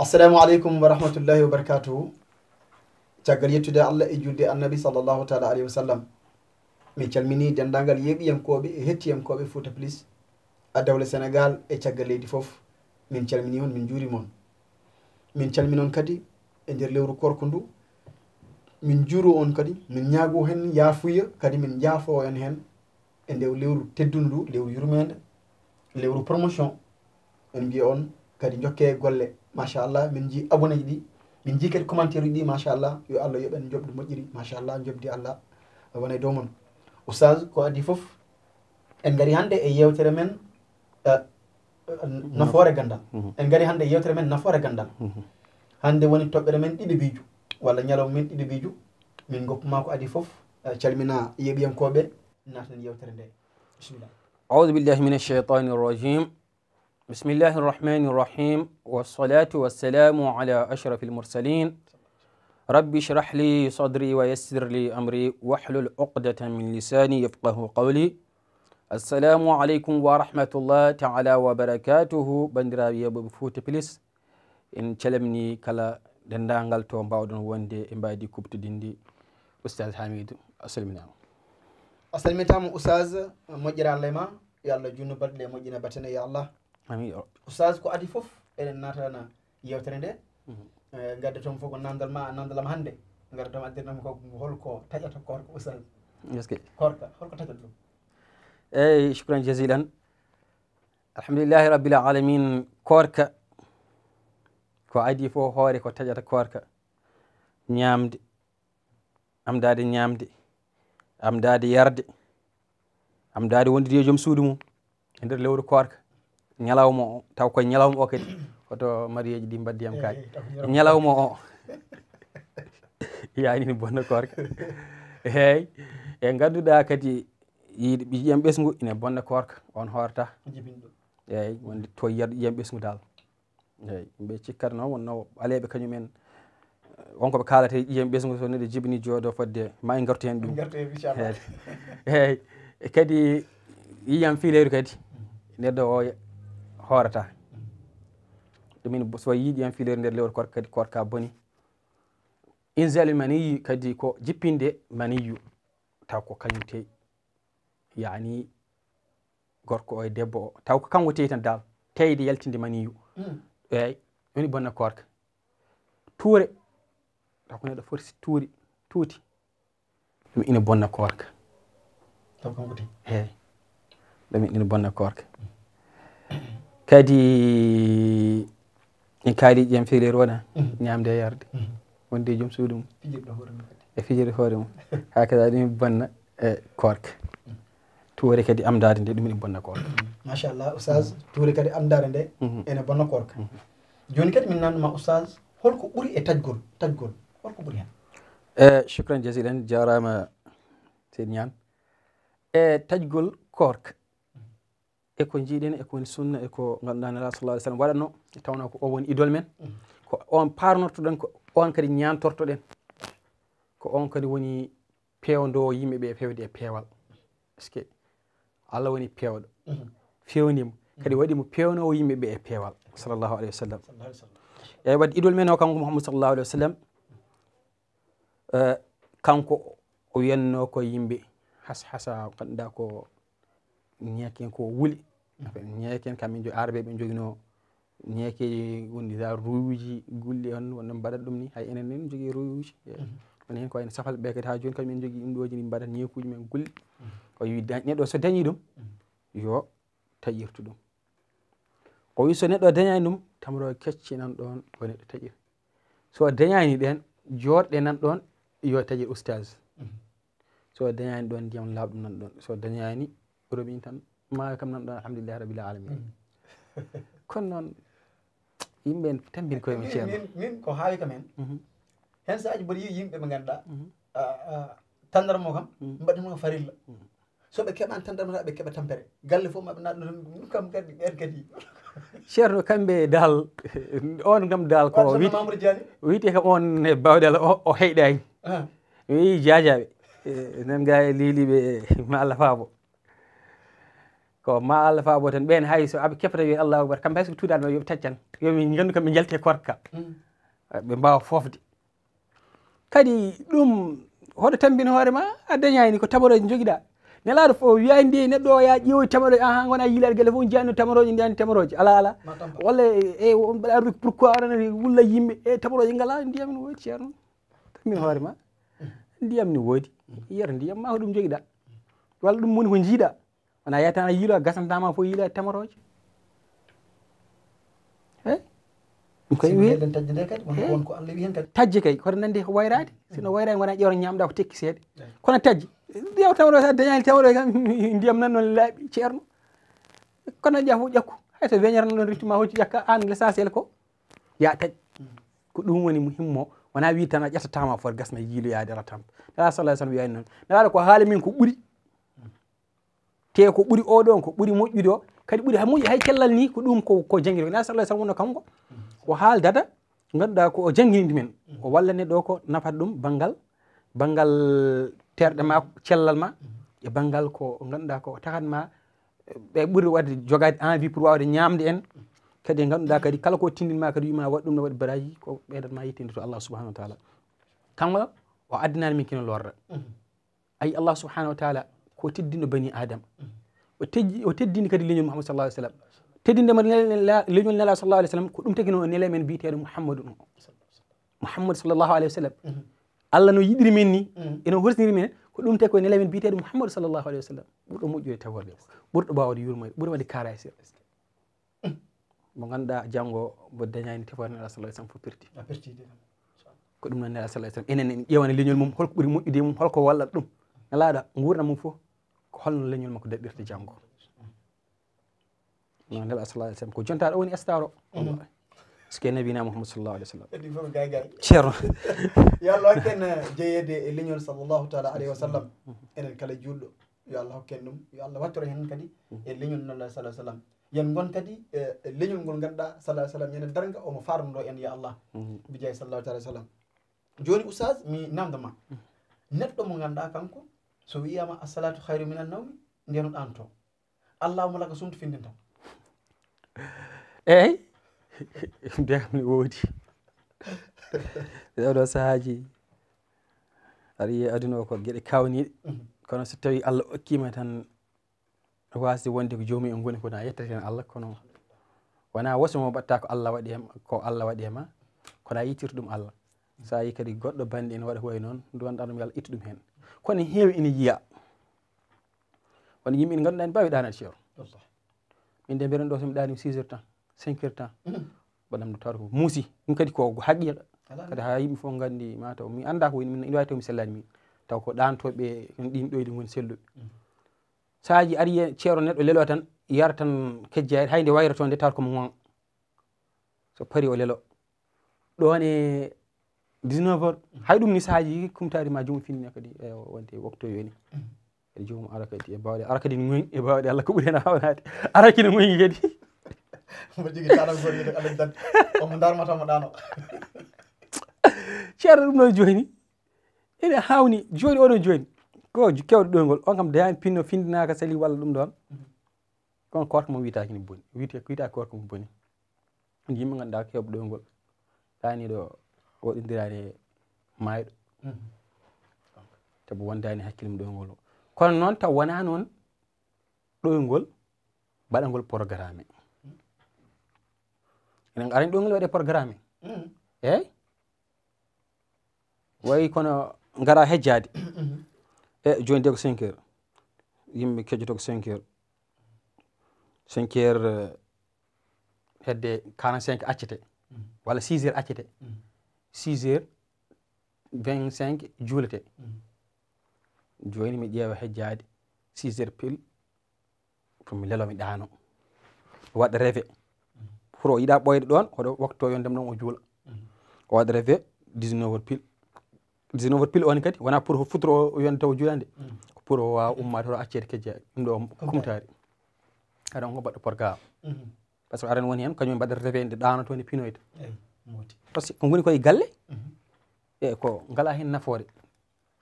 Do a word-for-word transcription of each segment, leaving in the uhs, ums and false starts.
Assalamu aleykum wa rahmatullahi wa barakatuhu. Caggal yettude Allah e julde Annabi sallallahu taala alayhi wa sallam, min calmini denndaangal yeeɓiyankooɓe e hettiyankooɓe Fouta Plus, a dawle Sénégal e caggal leydi fof. Min calmini on, min njuurima on. Min calmini on kadi e nder lewru korko ndu. Min njuuru on kadi, min ñaago hen yaafuya, kadi min njaafo on hen e nder lewru teddundu ndu, lewru yurmeende, lewru promotion. En mbiya on kadi njokke golle. Machallah, min njii abonné ji ɗi, min njii kadi commentaire uji ɗi, machallah. Yo Allah yoɓ en njoɓdi moƴƴiri, machallah, njoɓdi Allah wona e dow mon. Oustaz, ko adii fof, en ngari hannde e yewtere men, eh, eh, nafoore ganndal. Mhm. En ngari hannde e yewtere men nafoore ganndal. Mhm. Hannde woni toɓɓere men ɗiɗaɓiiju, walla ñalawma men ɗiɗaɓiiju. Min ngoppu ma ko adii fof, eh, calmina yeeɓiyankooɓe, naatanen yewtere nde. Bisimilla. أعوذ بالله من الشيطان الرجيم. بسم الله الرحمن الرحيم. والصلاة والسلام على أشرف المرسلين. رب اشرح لي صدري ويسر لي أمري واحلل عقدة من لساني يفقه قولي. السلام عليكم ورحمة الله تعالى وبركاته. Banndiraaɓe yeeɓooɓe Fouta Plus, en calmini kala denndaangal to mbaawɗon wonde e mbaydi kuɓtodinndi. Oustaz Hamidou, a salminaama. A salmitaama, Oustaz, moƴƴere Allah e ma. Yo Allah junnu baɗɗe ɗe, moƴƴina battane, ya Allah. Amin. Oustaz, ko adii fof, eɗen naatana yewtere nde. Mhm. Eh, ngadda toon fof ko nanndal ma, nanndal am hannde. Ngadda toon addirnam ko holko taƴata koorka, Oustaz. Est-ce que? Koorka, holko taƴata ɗum? Eyyi, shukran jazilan. Alhamdulillahi rabbil alamin. Koorka, ko adii fof hoore ko taƴata koorka. Ñaamde, amdaade ñaamde, amdaade yarde, amdaade wondude e joom suudu mum e nder lewru koorka. Ñalawma o, taw koye ñalawma o kadi, hoto mariyeeji ɗi mbaddi yam kaake. Eyi, taw ñalawma. Ñalawma o, yani ne bonna koorka. Eeyi, e ngannduɗaa kadi yiide ɓi-, ƴiiƴam ɓesngu ina bonna koorka, on hoorata. Jibinɗo. Eeyi, wonde to yiyat ƴiiƴam ɓesngu dal. Eeyi, yimɓe cikkata noon wonno ɓaleeɓe kañum en, eh, wonko ɓe kaalata e ƴiiƴam ɓesngu, so neɗɗo jibini jooɗo fodde ma en ngartu heen ɗum. En ngartu heen, inchallah. Eeyi. Eeyi, e kadi ƴiiƴam fiileeru kadi neɗɗo o hoorata. Ɗum ina, so yii ƴiiƴam fiileeru nder lewru koorka kadi, koorka boni. Inzalul maniyyi kadi ko jippinde maniyyu, taw ko kañum teyi. Yani gorko o e debbo o, taw ko kanko teyi tan dal, teyde yaltinde maniyu. Mm. Eeyi, woni bonna koorka. Tuure, taw ko neɗɗo foti si tuuri, tuuti. Ɗum ina bonna koorka. Taw kanko teyi. Eeyi. Ɗum ina bonna koorka. Kadi en kaali ƴiiƴam fiileeru wona, mhm, ñaamde e yarde. Mhm. Wonde e joom suudu mum. Fijirde hoore mum kadi. E fijirde hoore mum. Hakada ɗum bonna, e, koorka. Mhm. Tuure kadi amdaade nde ɗum ina bonna koorka. Mhm. Machallah, Oustaz, mhm, tuure kadi amdaade nde, mhm, ene bonna koorka. Mhm. Jooni kadi min naamnduma Oustaz, holko ɓuri e taƴgol? Taƴgol, holko ɓuri heen? E, shukran jazilan, jaaraama Seydi Ñaan. E, taƴgol koorka. Mhm. E ko njiiɗen, e ko woni sunna, e ko ngannduɗaa Nelaaɗo sallallahu alaihi wasallam waɗatno, e tawnoo ko o woni idole men. Mhm. Ko on paarnortoɗen, ko on kadi ñaantortoɗen. Ko on kadi woni peewndoowo yimɓe ɓe feewde e peewal. Parce que Allah woni peewɗo. Mhm. Feewni mo. Kadi, mhm, waɗi mo peewnoowo yimɓe ɓe e peewal. Sallallahu alaihi wasallam. Sallallahu alaihi wasallam. Eeyi, wadde idole men o, kanko Muhammad sallallahu alaihi wasallam, eh, kanko o wiyatnoo ko yimɓe has-, hasa, ngannduɗaa ko ñeeken ko wuli. Mhm. Ñeeken kam min jo-, Arabe ɓe njoginoo ñeekeeji woni za ruuji gulli on, wonno mbaɗat ɗum ni, hay enen nen jogii ruuji. Mhm. Woni heen ko wayno safal ɓe kadi haa jooni kam min jogii ɗum ɗooji ni mbaɗat ñeekuuji men gulli. Mhm. O wi da-, neɗɗo so dañii ɗum, mhm, yo taƴirtu ɗum. O wi so neɗɗo dañaani ɗum, tamro kecce nan ɗoon ko neɗɗo taƴir. So dañaani ɗeen, jooɗɗe nan ɗoon, yo taƴir oustaz. Mhm. So dañaani ɗoon, ndiyam laaɓɗum nan ɗoon. So dañaani robinet tan, maayo kam nan ɗoon, alhamdulillahi rabbil alamin. Mhm. Kono noon, yimɓe en tambini koye mum, min, ceerno. Min, min ko haawi kam heen. Mhm. Heen saaji mboɗo yi'i yimɓe ɓe ngannduɗaa, mhm, a, a, tanndarma o kam, mhm, mbaɗi mo farilla. Mhm. So ɓe keɓaani tanndarma tan, ɓe keɓa tampere. Galle fof maɓɓe naatno tan, ɗum kam kadi, ɓeen kadi. Ceerno, kamɓe dal, on kam dal ko wiyte-, wiyte kam on e bawɗe Allah o, o heyɗaani. Ah. Mi wiyi jaajaaɓe, e, nan gaa e liiliiɓe, e, ma Allah faabo. Ko ma Allah faabo tan, ɓeen hay so aɓe keɓta wiya Allahu Akbar, kamɓe hay so ɓe tuudaani ma, yo ɓe taccan, yo min nganndu kam ɓe njalti e koorka ka. Ɓe mbaawa foofde. Kadi ɗum, hoɗo tambina hoore ma, a dañaani ko tamarooje njogiɗaa. Nelaaɗo fof wiyaani de, neɗɗo o yaa ƴeewoy tamarooje, aha, ngona yiilaade gelle fof, njiyaani tamarooje, njiyaani tamarooje. Alaa, alaa. Ma tamba. Walla e, e, on mbaɗa ardu, pourquoi aɗa wulla yimɓe? E tamarooje ngalaa, ndiyam no woodi, ceerno. Tambina hoore ma. Ndiyam no woodi. Yar ndiyam ma ko ɗum njogiɗaa. Walla ɗum woni ko njiiɗaa. Wona yata a yiilo a gasantama fof yiila e tamarooje. Hey? Ɗum kay Sinno wiye. Nde tajde nde kadi, won ko, won ko Allah wi hen kadi. Tajje kay, koto nandi ko wayraade. Sino wayraade, wona ƴeewta ñaamɗa ko tekki seeɗa. Eey. Kono tajje, ƴeew tamarooje, sa dañaani tamarooje kam, ndiyam nan noon laaɓi, ceerno. Kono ƴaa fof ƴakku. Hay so weñata noon rittu ma hoccu ƴakka, aan l'essentiel ko ya taƴ. Ko ɗum woni muhimmo, wona wi tan a ƴettatama fof gasna yiiloyaade ala tan. Nela sallallahu alaihi wasallam wiyani noon. Nela ko haali min ko ɓuri. Te ko ɓuri o ɗon, ko ɓuri moƴƴude o, kadi ɓuri hay moƴƴi hay cellal ni, ko ɗum ko, ko jangiri. Nela sallallahu alaihi wasallam wonno kanko, o haaldata, ngannduɗaa ko o jangini men. O walla neɗɗo o ko nafata ɗum banngal, banngal terɗe ma, cellal ma, e banngal ko ngannduɗaa ko takat ma, ɓe ɓuri waɗde jogaade envie pour waawde ñaamde en. Kadi ngannduɗaa kadi kala ko tindin ma kadi wiima waɗ ɗum no waɗi baraji, ko ɓeydat ma yittinde to Allah subhanahu wa taala. Kanko o addinani min kino lorra. Ay Allah subhanahu wa taala ko teddinɗo bani Adam. O tejji-, o teddini kadi leñol Muhammad sallallahu alaihi wasallam. Teddinde ma nel-, nela-, leñol Nela sallallahu alaihi wasallam ko ɗum tagi no nele men biyeteeɗo Muhammadu on. Muhammad sallallahu alaihi wasallam. Allah no yiɗiri men ni, eno horsniri men, ko ɗum tagi ko nele men biyeteeɗo Muhammadu sallallahu alaihi wasallam. Ɓurɗo moƴƴude taworde, ɓurɗo baawde yurmeede, ɓurɗo waɗde kaaraasi. Mo ngannduɗaa janngo mo dañaani tefoore Nela sallallahu alaihi wasallam fof perti. A perti de. Ko ɗum noon Nela sallallahu alaihi wasallam. Enen en ƴeewana leñol mum, holko ɓuri moƴƴude e mum, holko wallat ɗum. Nelaaɗo nguurndam mum fof, ko holno leñol makko daɗirta janngo. Noon Nela sallallahu alaihi wasallam, ko jontaɗo o woni star o. Parce que Nabina Muhammad sallallahu alaihi wasallam. Kadi fof gay gay. Ceerno. Yo Allah hokku en, eh, jeyeede e leñol sallallahu taala alaihi wasallam. Enen kala juulɗo, yo Allah hokku en ɗum. Yo Allah wattoro hen kadi e leñol Nela sallallahu alaihi wasallam. Yen ngon kadi, eh, leñol ngol ngannduɗaa, sallallahu alaihi wasallam, ñande darnga omo farndo en, ya Allah. Bi jaay sallallahu taala alaihi wasallam. Jooni, Oustaz, mi namda ma. Neɗɗo mo ngannduɗaa kanko, so wiyaama "As-salatu khairu minan nawmi", ndeno ɗaanto. Allah mo laka sumtu findinta. Eey, mbiyam ne woodi. Ɗoo ɗoo sahaaji, aɗa yiya aduna o ko geɗe kawniiɗe. Kono so tawi Allah okkiima tan, waasde wonde ko joomum en ngoni, ko na yettata heen Allah, kono wona woso mo mbaɗta ko Allah waɗi e ma, ko Allah waɗi e ma, kono a yittirta ɗum Allah. So a yi kadi goɗɗo banndi ene waɗa ko wayi noon, nduwanɗa ɗum, yo Allah ittu ɗum heen. Kono heewi ene yiya. Won yimɓe ene ngannduɗaa ene mbaawi ɗaanaade, ceerno. Min de mbeɗen ɗo, so mi ɗaani six heures temps, cinq heures temps. Mbaɗam ɗo tawata ko muusi. Ɗum kadi ko haqiqa. Kadi haa yimɓe fof nganndi, ma taw mi anndaa ko woni, min ina waawi taw mi sellaani min. Taw ko ɗaantooɓe ɗin ɗoyɗi ngoni selluɓe. Saaji ari e ceero neɗɗo lelo tan, yara tan kejjayre, hay nde wayroto nde tawata ko mo ŋoŋ. So pari o lelo. Ɗoon e dix-neuf heures, hay ɗum ni saaji kumtaari ma joomum finni kadi, e wonde waktu yoni. Kadi joomum ara kadi e baawɗe, ara kadi ŋoŋ e baawɗe Allah ko ɓuri hen hawnaade. Ara kadi ŋoŋi kadi. Mo jogii tanam gol yede Allah dan. Omo darmata mo ɗaano. Ceerno ɗum ɗo jooni. Ene hawni jooni oɗon jooni. Ko kewɗo ɗoyngol, on kam dañaani pinno findinaaka sali walla ɗum ɗoon. Kono koorka mum wiyetaake ne boni. Wiyete-, wiyetaake koorka mum boni. Yimɓe ngannduɗaa ko heewɓe ɗoyngol. Ɗaaniiɗo waɗindiraani e maayɗo. Tabu wondaani hakkille mum ɗoyngol o. Kono noon taw wonaa noon ɗoyngol mbaɗangol programme. Enen arani ɗoyngol waɗe programme. Eey? Wayi kono ngara hejjaade. E jooni de ko cinq heures. Yimɓe kejjoto ko cinq heures. Cinq heures, eh, hedde quarante-cinq accete. Walla six heures accete. Six heures vingt-cinq juulete. Jooni mi ƴeewa hejjaade six heures pile. Pour mi lelo, mi ɗaano. O waɗa rêve. Pour o yiɗa ɓooyde ɗoon, hoɗo waktu o yondem ɗoon o juula. O waɗa rêve dix-neuf heures pile. Dix-neuf heures pile on kadi, wonaa pour o futuro o yonde taw o juulande. Ko pour o waawa ummaade hoto accede kejja. Ɗum ɗo kumtaari. Aɗa on ko mbaɗɗo porga. Parce que aɗa woni heen, kañum mbaɗata rêve nde ɗaanoto nde pinoyta. Parce que ko ngoni koye galle, e ko ngala heen nafoore.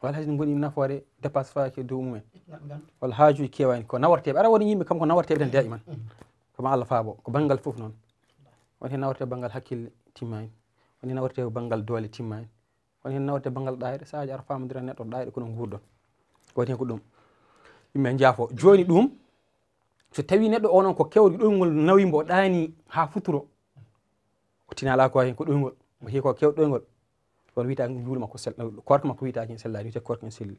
Wala haji ngoni nafoore dépasse faaki dow mumen. Wala haajuji kewaani ko nawarteeɓe. Ara woni yimɓe kam ko nawarteeɓe tan daiman. Ko ma Allah faabo. Ko banngal fof noon. Woni heen nawarteeɓe banngal hakkille timmaani. Woni heen nawarteeɓe banngal doole timmaani. Woni heen nawarteeɓe banngal ɗaayre. Saaji ara faamodira neɗɗo ɗaayre kono nguurɗon. Woni heen ko ɗum. Yimɓe njaafo. Jooni ɗum, so tawi neɗɗo o noon ko kewɗo ɗoyngol nawi mbo ɗaani haa futuro. O tinala ko heen ko ɗoyngol. O heewi ko kewɗo ɗoyngol. Ɗon wiyata njuulu makko sel-, koorka makko wiyata heen sellaani, wiyata koorka heen selli.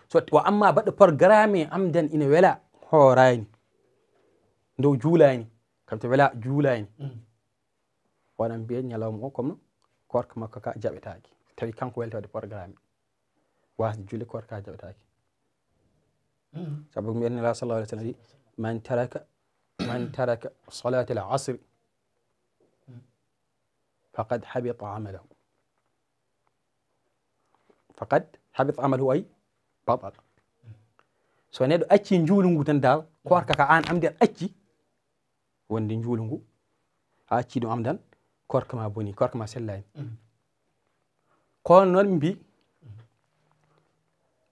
So, wa amma baɗɗo programme am dan ina wela hooraani. Ndow juulaani. Kam to wela juulaani. Wona mbiyen ñalawma o comme koorka makko ka jaɓetaaki. Tawi kanko welti waɗde programme. Waasde juulde koorka ka jaɓetaaki. Sabu mbiyen Nela sallallahu alaihi wasallam wi, "Man taraka, man taraka salata al-asr, faqad habita amalahu." Faqad habita amalahu ay batala. So neɗɗo acci njuulu ngu tan dal, koorka ka an am nder acci, wonde njuulu ngu, a acci ɗum am dan, koorka ma boni, koorka ma sellaani. Kono noon mbi,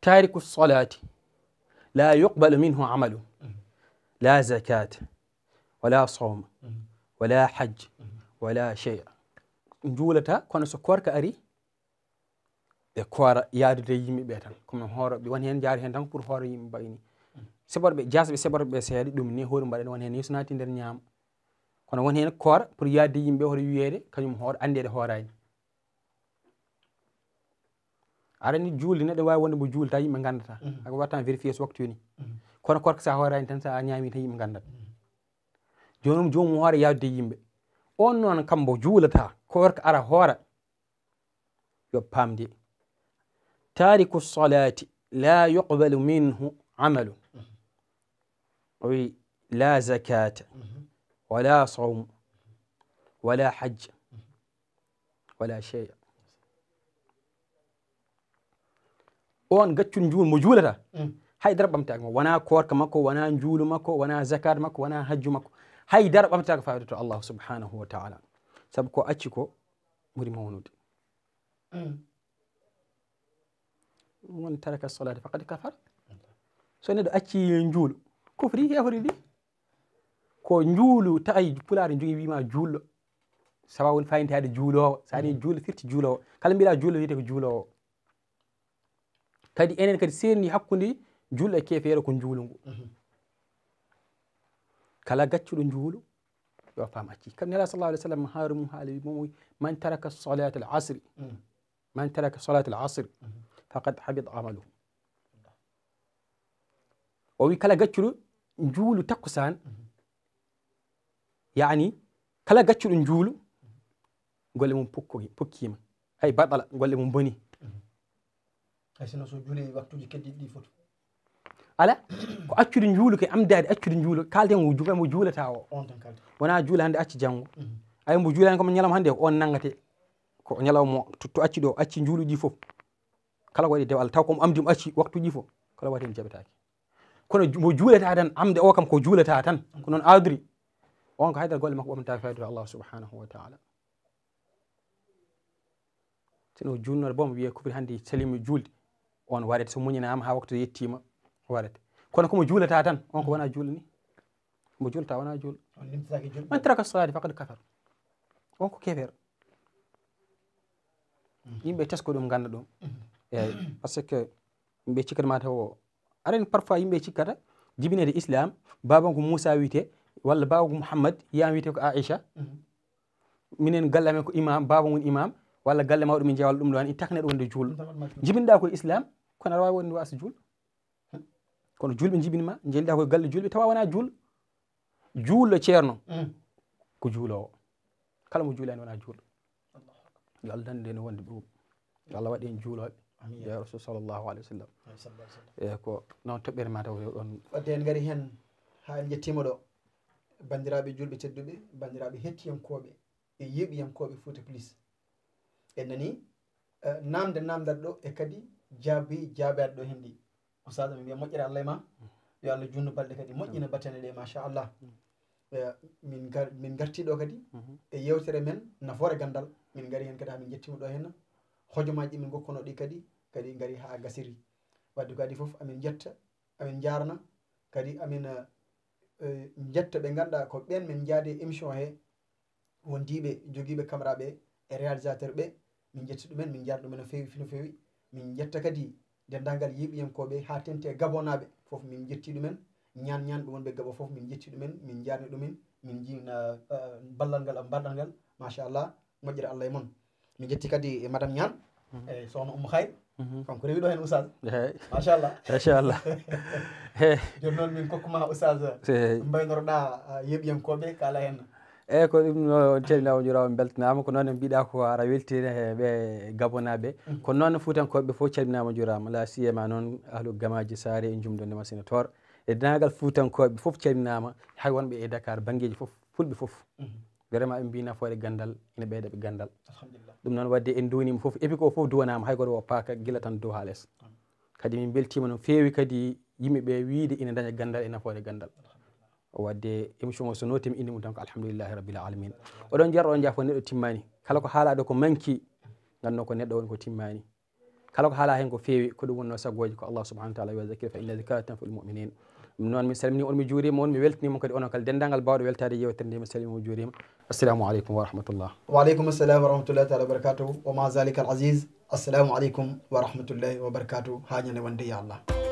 tariku salati la yuqbalu minhu amalu, la zakata, wala sawma, wala hajj, wala shay'a. Njuulata, kono so koorka ari, ɓe koora yaadude yimɓe ɓe tan. Comme no hooro, ɓe woni heen njaari heen tan pour hooro yimɓe mbaɗi ni. Seɓorɓe, jaasɓe seɓorɓe ɓe seeɗa, ɗum ni hoore mbaɗa, woni heen ni so naati nder ñaama. Kono woni heen koora pour yaadde yimɓe, hoto wiyeede, kañum hooro, anndeede hooraani. Aɗa anndi juulde, neɗɗo waawi wonde mbo juulta, yimɓe nganndata. Ako watta vérifier so waktu yoni. Kono koorka sa hooraani tan, sa ñaami tan, yimɓe nganndat. Jooni noon, joomum hoore yaadde yimɓe. On noon kam mbo juulata, koorka ara hoora. Yo paamde. Tariku salati la yuqbalu minhu amalu. O wi, la zakata, wala sawm, wala hajj, wala shay'a. On gaccuɗo njuulu mo juulata, hay dara ɓamtaaki mo. Wona koorka makko, wona njuulu makko, wona zakat makko, wona hajju makko. Hay dara ɓamtaaki fawde to Allah subhanahu wa ta'ala. Sabu ko acci ko ɓuri mawnude. Man taraka salata faqad kafar. So neɗɗo acci njuulu, kufri, heefori ndi. Ko njuulu, tawi pulaar jogi wima juulɗo. Sawa woni fayintaade juuloowo. So ani juulɗo firti juuloowo. Kala mbiɗa juulɗo wiyete ko juuloowo. Kadi enen kadi seerndi hakkunde juulɗo e keefeero ko njuulu ngu. Kala gaccuɗo njuulu, yo faam acci. Kam Nela sallallahu alaihi wasallam haaru mum haali mum, man taraka salata al asri. Man taraka salata al asri faqad habita amaluhu. O wi kala gaccuɗo njuulu takkusaan, yani kala gaccuɗo njuulu, golle mum pukkoki, pukkima. Hay batala, golle mum boni. Hay sinno so juuli waktuji keddiɗi ɗi fof. Ala, ko accude njuulu ke, amdaade accude njuulu, kaalten mo ju-, mo juulata o. On tan kaalten. Wona juula hannde acci janngo. Ay mbo juulani comme ñalawma hannde, on nanngate. Ko ñalawma o, to, to acci ɗo, acci njuuluji fof. Kala ko waɗi dew Allah, taw ko mo amdi mo acci waktuji fof. Kala waɗi heen jaɓetaake. Kono ju-, mo juulata tan, amde o kam ko juulata tan. Ko noon aadori. On ko haydara golle makko ɓamta fayde to Allah subhanahu wa ta'ala. Sino juulnoɗo boom wiye kufri hannde salima juulde. On warete so muñanaama haa waktu yettiima warete. Kono ko mo juulata tan, on ko wona juulni. Mo juulta wona juul. On limtataake juulɓe. Man taraka salati faqad kafar. On ko kefer. Yimɓe tesko ɗum ngannda ɗum. Eeyi, parce que yimɓe cikkata ma taw o. Aɗa anndi parfois yimɓe cikkata jibinede islam, baaba ko Moussa wiyete, walla baaba ko Mouhammad, yiyam wiyete ko Aisha. Minen galle amen ko imam, baaba ngon imam, walla galle mawɗo min jeewal ɗum ɗo, an i takneɗo wonde juulɗo. Jibinɗa ko islam, kono aɗa waawi wonde wasa juul. Kono juulɓe jibini ma, njelɗa ko galle juulɓe, tawa wona juul. Juulɗo ceerno, ko juuloowo. Kala mo juulaani wona juulɗo. Yo Allah dandu en wonde ɗum. Yo Allah waɗ en juulooɓe. Amin. Ya Rasul sallallahu alaihi wasallam. Amin, sallallahu alaihi wasallam. E ko noon toɓɓere ma taw ɗon. Wadde en ngari heen haa en njettiima ɗo. Banndiraaɓe juulɓe tedduɓe, banndiraaɓe hettiyankooɓe e yeeɓiyankooɓe Fouta Plus. En nani, eh, naamnde naamndaɗo ɗo e kadi jaabi jaabaade ɗo heen ɗi. Oustaz, min mbiya moƴƴere Allah e ma. Yo Allah juutnu balɗe kadi, moƴƴina battane ɗe, machallah. Eh, min ngar-, min ngarti ɗo kadi e yeewtere men nafoore ganndal. Min ngari heen kadi haa min njettiima ɗo heen. Hojomaaji ɗi min ngokkuno ɗi kadi, kadi ngari haa gasiri. Wadde ko adii fof, amin njetta, amin njaarna, kadi amin, eh, eh, njetta ɓe ngannduɗaa ko ɓeen min njaadi e émission he, wondiiɓe jogiiɓe caméra ɓe e réalisateur ɓe, min njetti ɗumen, min njaarna ɗumen no feewi, no feewi. Min njetta kadi denndaangal yeeɓiyankooɓe haa teeŋti e gabonaaɓe fof, min njetti ɗumen. Ñaan ñaanɓe wonɓe Gabo fof, min njetti ɗumen, min njaarni ɗumen, min njiina, eh, ballal ngal, ballal ngal, machallah, moƴƴere Allah e mon. Min njetti kadi e Madame Ñaan, Mhm. e Sohna Oumou Khayr, Mhm. kanko rewi ɗo heen Oustaz, Eey. Machallah. Machallah. Eey. Jooni noon min kokkuma Oustaz, Eey. mbaynorɗaa, ah, yeeɓiyankooɓe, kaala heen. Eey, ko ɗum no, on calminaama, on njuuraama, on mbeltanaama. Ko noon no mbiɗaa ko, aɗa weltini e ɓe gabonaaɓe. Mhm. Ko noon Fuutankooɓe fof calminaama, njuuraama. La siyama noon ahlu Gamaaji Saare e Jumdo Ndema Sinator. E denndaangal Fuutankooɓe fof calminaama, hay wonɓe e Dakar, banngeeji fof, fulɓe fof. Mhm. Vraiment, ɓe mbii nafoore ganndal ina ɓeyda ɓe ganndal. Alhamdulillah. Ɗum noon wadde en nduwaniima fof, epi ko fof duwanaama, hay gooto woppaaka gila tan dow haa les. Amin. Kadi min mbeltiima no feewi kadi yimɓe ɓe wiyde ina ndaña ganndal e nafoore ganndal. Alhamdulillah. Wadde émission o so nootiima, innde mum tan ko alhamdulillahi rabbil alamin. Oɗon njiya, oɗon njiya fof neɗɗo timmaani. Kala ko haalaɗo ko manki, nganndu ko neɗɗo woni ko timmaani. Kala ko haalaa heen ko feewi, ko ɗum wonnoo saggooji ko Allah subhanahu wa taala, "Wa zakkir fa inna zikra tanfa'ul mu'minin." Ɗum noon, mi salminii on, mi juuriima on, mi weltaniima on kadi, onon kala denndaangal baawɗo weltaade yeewtere nde, mi salminii, mi juuriima. Assalamu aleykum wa rahmatullah. Wa aleykum assalam wa rahmatullahi taala wa barakatuhu. Wa ma zalika al aziz. Assalamu aleykum wa rahmatullahi wa barakatuhu. Haa ñande wonde, ya Allah.